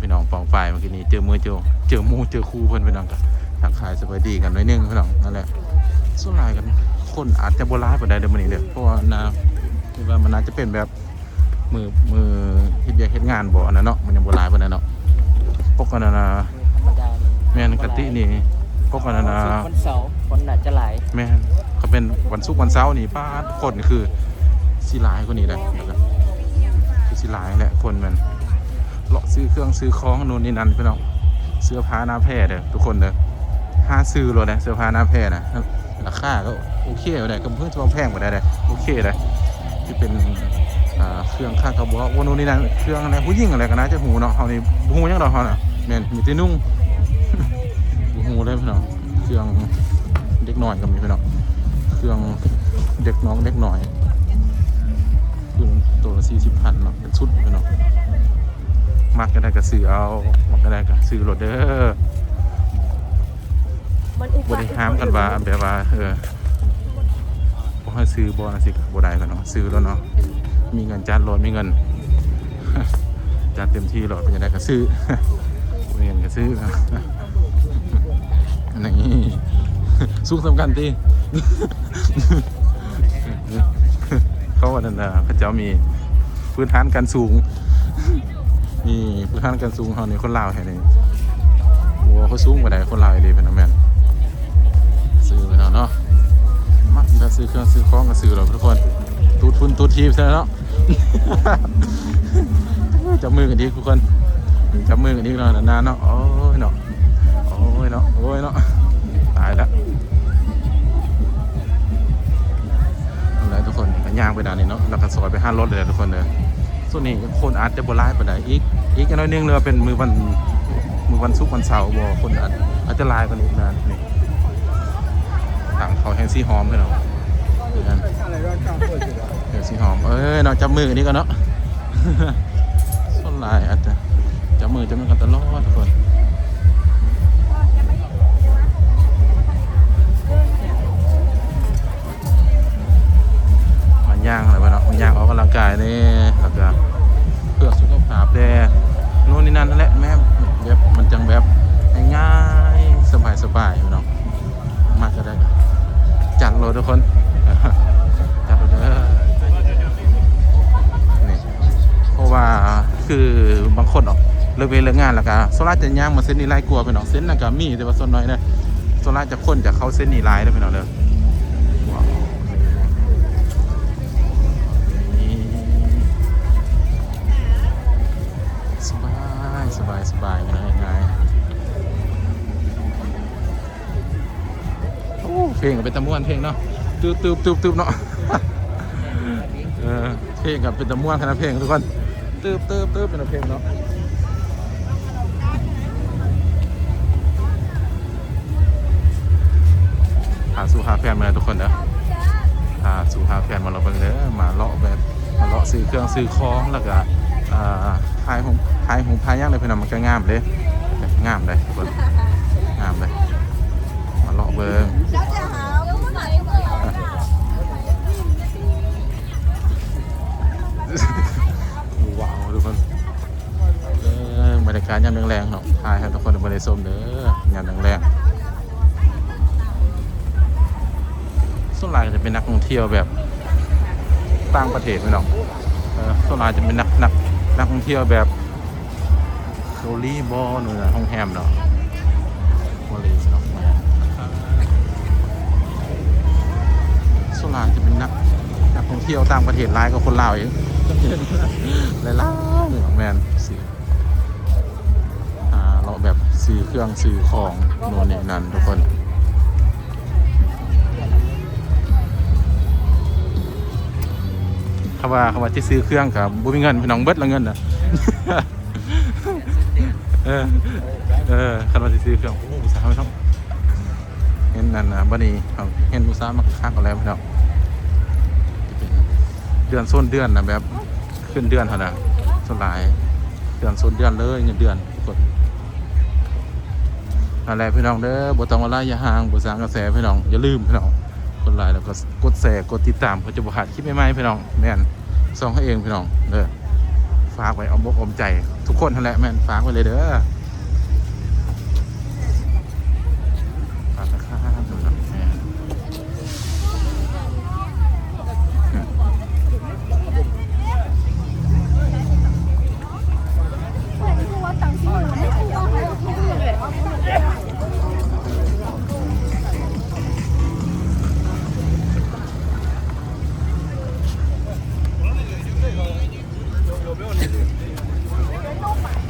ພີ່ນ້ອງປ້ອງປາຍ ເມື່ອກີ້ນີ້ເຈີມືເຈີ ເຈີໝູ່ເຈີຄູ່ເພິ່ນ ພີ່ນ້ອງ ກໍທັກທາຍສະບາຍດີກັນໜ້ອຍໜຶ່ງ ພີ່ນ້ອງ. ນັ້ນແຫຼະ ສ່ວນຫຼາຍກັນ ຄົນອາດຈະບໍ່ຫຼາຍປານໃດເດີ້ມື້ນີ້ເດີ້ ເພາະວ່າໜ້າ ຄິດວ່າມັນໜ້າຈະເປັນແບບ ມື້ ມື້ເຮັດວຽກເຮັດງານບໍ່ ອັນນັ້ນເນາະ ມັນຍັງບໍ່ຫຼາຍປານໃດເນາະ. ປົກອັນນັ້ນນະ ມື້ທຳມະດານີ້ ແມ່ນ ບໍ່ຫຼາຍ ກະຕິນີ້ ປົກອັນນັ້ນນະ ວັນສຸກວັນເສົາຄົນໜ້າຈະຫຼາຍ. ແມ່ນ ຄັນເປັນວັນສຸກວັນເສົານີ້ ປາດ ຄົນຄືຊິຫຼາຍກວ່ານີ້ແຫຼະ ແລ້ວກະຄືຊິຫຼາຍແຫຼະ ຄົນແມ່ນ ເລາະຊື້ເຄື່ອງຊື້ຂອງໂນ່ນນີ້ນັ້ນ ພີ່ນ້ອງ. ເສື້ອຜ້າໜ້າແພເດີ້ທຸກຄົນເດີ້ ຫາຊື້ໂລດເດີ້ ເສື້ອຜ້າໜ້າແພນະ. ລາຄາກໍໂອເຄຢູ່ເດ້ ກໍບໍ່ຖືວ່າແພງປານໃດເດ້ ໂອເຄເດ້. ທີ່ເປັນ ອ່າ ເຄື່ອງຄາດກະບອກ ໂອ້ ໂນ່ນນີ້ນັ້ນ ເຄື່ອງແນວຜູ້ຍິງຫັ້ນແຫຼະ ກໍໜ້າຈະຮູ້ເນາະ. ເຮົານີ້ບໍ່ຮູ້ຫຍັງດອກ ເຮົານະ ແມ່ນມີແຕ່ນຸ່ງ ບໍ່ຮູ້ເລີຍພີ່ນ້ອງ. ເຄື່ອງເດັກນ້ອຍກໍມີພີ່ນ້ອງ ເຄື່ອງເດັກນ້ອງເດັກນ້ອຍ ຄືໂຕລະສີ່ສິບພັນເນາະ ເປັນຊຸດພີ່ນ້ອງ. ມັກແນວໃດກໍຊື້ເອົາ ມັກແນວໃດກໍຊື້ໂລດເດີ້. ມັນອຸປະ ບໍ່ໄດ້ຫ້າມກັນວ່າ ອຸປະ ແບບວ່າ ເອີ ບໍ່ໃຫ້ຊື້ບໍ່ ຈັ່ງຊີ້ກໍບໍ່ໄດ້ເນາະ ຊື້ໂລດເນາະ. ມີເງິນຈັດໂລດ ມີເງິນຈັດເຕັມທີ່ໂລດ ເປັນຈັ່ງໃດກໍຊື້ ບໍ່ມີເງິນກໍຊື້. ນີ້ ສູງສ່ຳກັນຕິ ເຂົາວ່ານັ້ນນະ ເຂົາເຈົ້າມີພື້ນຖານການສູງ ນີ້ ພື້ນຖານການສູງເຮົານີ້ ຄົນລາວແທ້ນີ້ ໂອ້ ເຂົາສູງປານໃດ ຄົນລາວອີ່ຫຼີ ເພິ່ນນະ. ແມ່ນ ຊື້ໄປເນາະ ເນາະ ມັກແບບຊື້ເຄື່ອງຊື້ຂອງກໍຊື້ໂລດທຸກຄົນ ຕູດຝຸ່ນຕູດຖີບຊະເນາະ. ຈັບມືກັນອີກທຸກຄົນ ຈັບມືກັນອີກເນາະ ນານໆເນາະ. ໂອ້ຍເນາະ ໂອ້ຍເນາະ ໂອ້ຍເນາະ ຕາຍລະ. ນັ້ນແຫຼະທຸກຄົນ ກໍຍ່າງໄປດ້ານນີ້ເນາະ ແລ້ວກໍຊອຍໄປຫາລົດເລີຍທຸກຄົນເດີ. ຊ່ວງນີ້ຄົນອາດຈະບໍ່ຫຼາຍປານໃດ ອີກ ອີກໜ້ອຍໜຶ່ງ ຫຼືວ່າເປັນມື້ວັນ ມື້ວັນສຸກວັນເສົາບໍ່ ຄົນອາດ ອາດຈະຫຼາຍກວ່ານີ້ນະ. ນີ້ ທາງເຂົ້າແຫ່ງສີຫອມພີ່ນ້ອງ ແຫ່ງສີຫອມ. ເອີຍເນາະ ຈັບມືກັນນີ້ກ່ອນເນາະ. ສ່ວນຫຼາຍອາດຈະຈັບມື ຈັບມືກັນຕະຫຼອດທຸກຄົນ. ມາຍ່າງແລ້ວເນາະ ມາຍ່າງອອກກຳລັງກາຍແດ່ ແລ້ວກະເພື່ອສຸຂະພາບແດ່ ໂນ່ນນີ້ນັ້ນຫັ້ນແຫຼະ. ແມ່ນ ແບບມັນຈັ່ງແບບງ່າຍໆ ສະບາຍໆ ພີ່ນ້ອງ. ມັກກໍໄດ້ ຈັດໂລດທຸກຄົນ ຈັດໂລດເດີ. ນີ້ ເພາະວ່າຄືບາງຄົນອອກ ເລີກວຽກເລີກງານ ແລ້ວກໍສ່ວນຫຼາຍຈະຍ່າງມາເສັ້ນນີ້ຫຼາຍກວ່າພີ່ນ້ອງ. ເສັ້ນນັ້ນກໍມີ ແຕ່ວ່າສ່ວນໜ້ອຍນະ ສ່ວນຫຼາຍຈະຄົນຈະເຂົ້າເສັ້ນນີ້ຫຼາຍເດີພີ່ນ້ອງເດີ. ວ້າວ ນີ້ ສະບາຍ ສະບາຍ ສະບາຍ ງ່າຍໆ. ໂອ້ ເພງກໍເປັນຕາມ່ວນເພງເນາະ ຕຶບໆໆໆເນາະ. ເອີ ເພງກໍເປັນຕາມ່ວນຂະໜາດເພງທຸກຄົນ ຕຶບໆໆເປັນເພງເນາະ. ພາສູ່ພາແຟນມາເດີທຸກຄົນເດີ ພາສູ່ພາແຟນມາເລາະເບິ່ງເດີ ມາເລາະແບບ ມາເລາະຊື້ເຄື່ອງຊື້ຂອງ ແລ້ວກໍ ອ່າ ຖ່າຍຮູບ ຖ່າຍຮູບ ຖ່າຍຫຍັງເດ້ພີ່ນ້ອງ ມັນກໍງາມເດ້ ງາມເດ້ທຸກຄົນ ງາມເດ້. ມາເລາະເບິ່ງ ວ້າວ ທຸກຄົນ ເອີ ບັນຍາກາດຍາມແລງໆເນາະ ຖ່າຍໃຫ້ທຸກຄົນໄດ້ເບິ່ງໄດ້ຊົມເດີ ຍາມແລງໆ. ສ່ວນຫຼາຍກໍຈະເປັນນັກທ່ອງທ່ຽວແບບຕ່າງປະເທດພີ່ນ້ອງ ເອີ ສ່ວນຫຼາຍຈະເປັນນັກ ນັກ ນັກທ່ອງທ່ຽວແບບເກົາຫຼີບໍ ຫຼືໂຮງແຮມເນາະ ເກົາຫຼີເນາະ. ສ່ວນຫຼາຍຈະເປັນນັກ ນັກທ່ອງທ່ຽວຕ່າງປະເທດຫຼາຍກວ່າຄົນລາວອີກ ຫຼາຍໆ ແມ່ນ ຫາເລາະແບບຊື້ເຄື່ອງຊື້ຂອງໂນ່ນນີ້ນັ້ນທຸກຄົນ. ຄຳວ່າ ຄຳວ່າຊິຊື້ເຄື່ອງກໍບໍ່ມີເງິນພີ່ນ້ອງ ເບິດລະເງິນນະ. ເອີ ເອີ ຄັນວ່າຊິຊື້ເຄື່ອງ ໂອ້ ອຸດສາຫະເນາະ ເຫັນນັ້ນນະ ບັດນີ້ເຮົາເຫັນອຸດສາຫະມາຄັກໆ ແລ້ວພີ່ນ້ອງ ເດືອນຊົນເດືອນນະ ແບບຂຶ້ນເດືອນຫັ້ນນະ ສ່ວນຫຼາຍເດືອນຊົນເດືອນເລີຍ ເງິນເດືອນ ທຸກຄົນ. ນັ້ນແຫຼະພີ່ນ້ອງເດີ ບໍ່ຕ້ອງວ່າຫຼາຍຢ່າຫ່າງ ບໍ່ສ້າງກະແສພີ່ນ້ອງ ຢ່າລືມພີ່ນ້ອງ ກົດໄລ ແລ້ວກໍກົດແຊ ກົດຕິດຕາມ ເພື່ອຈະບໍ່ພາດຄລິບໃໝ່ໆ ພີ່ນ້ອງ. ແມ່ນ ຊ່ອງເຮົາເອງພີ່ນ້ອງເດີ ຝາກໄວ້ອ້ອມອົກອ້ອມໃຈ ທຸກຄົນຫັ້ນແຫຼະ ແມ່ນ ຝາກໄວ້ເລີຍເດີ ຝາກນະຄັບ